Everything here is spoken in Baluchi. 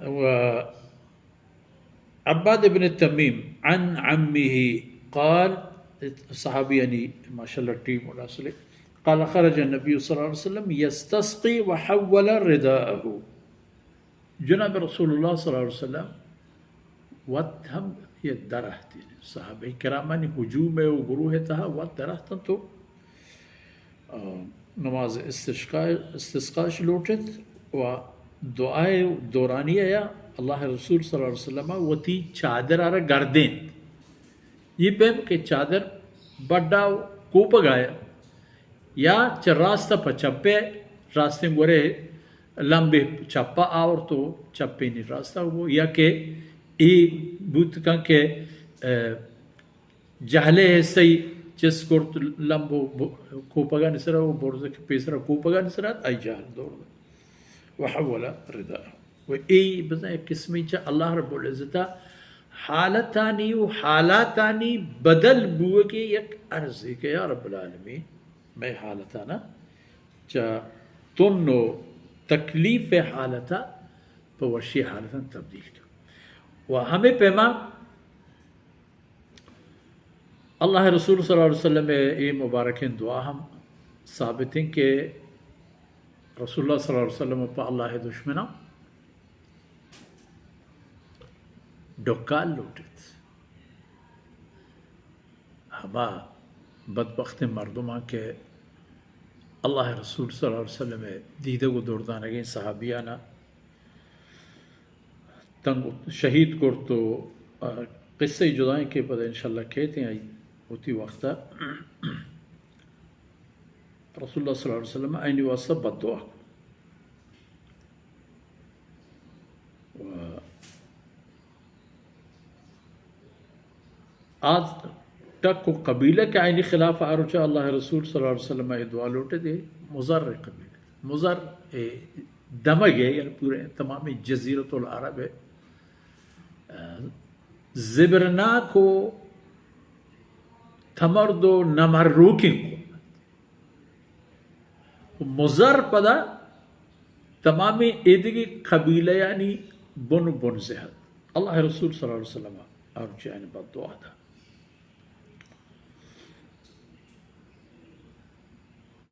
و عباد ابن تمیم عن عمه قال، صحابی یعنی ماشاءاللہ ٹیم ولا سلے، قال خرج النبی صلی اللہ علیہ وسلم یستسقی وحول رداءه۔ جناب رسول اللہ صلی اللہ علیہ وسلم وت ہم یہ درہت، صحابہ کرامانی ہجوم و گروہ تہا وت درہتن تو آ، نماز استشقا، استسقاش لوٹت و دعائے دورانی یا اللہ رسول صلی اللہ علیہ وسلم وتی چادر آرا گردینت۔ یہ پیم کہ چادر بڈا و کوپگا یا چہ راست پہ چپے، راستیں گورے لمبے چپا آورت و چپینی راستا ہو، یا کہ ای بوت کن کہ، اے، جہلے حصہ ای چست کرت لمب و ب-، کوپگانی سرا و برز کہ پیسرا کوپگانی سرا آئی جہل دور دات۔ وحول رداءه۔ و ای بزن یک قسمی چہ اللہ رب العزت حالتانی و حالاتانی بدل بوگے یک عرضی کہ یا رب العالمین، مئے حالتانا چہ تن و تکلیف حالتا پہ وشی حالتان تبدیل کن۔ و ہمیں پیما اللہ رسول صلی اللہ علیہ وسلم اے مبارکیں دعا ہم ثابت ہیں کہ رسول اللہ صلی اللہ علیہ وسلم پہ اللہ دشمناں ڈکال لوٹت۔ ہما بدبختیں مردماں کہ اللہ رسول صلی اللہ علیہ وسلم دیدگ و دردانگیں صحابیانا تنگ شہید کرت و، آ، قصہ جدائیں کہ پدا انشاءاللہ کہتے ہیں آئی ہوتی وقتا رسول اللہ صلی اللہ علیہ وسلم آئینی واسطہ بددعا کو۔ و آ ٹک و قبیلہ کہ آئینی خلاف آ روچا اللہ رسول صلی اللہ علیہ وسلم اے دعا لوٹے دے، مضر قبیلہ۔ مضر اے دمگ ہے، یعنی پورے تمام جزیرۃ العرب ہے۔ آ، زبرناک و تمرد و نمروکیں قوم۔ و مضر پدا تمامیں ایدگہ قبیلہانی بن و بنزہ ات۔ اللہ رسول صلی اللہ علیہ وسلم آ روچی آئین بددعا دا۔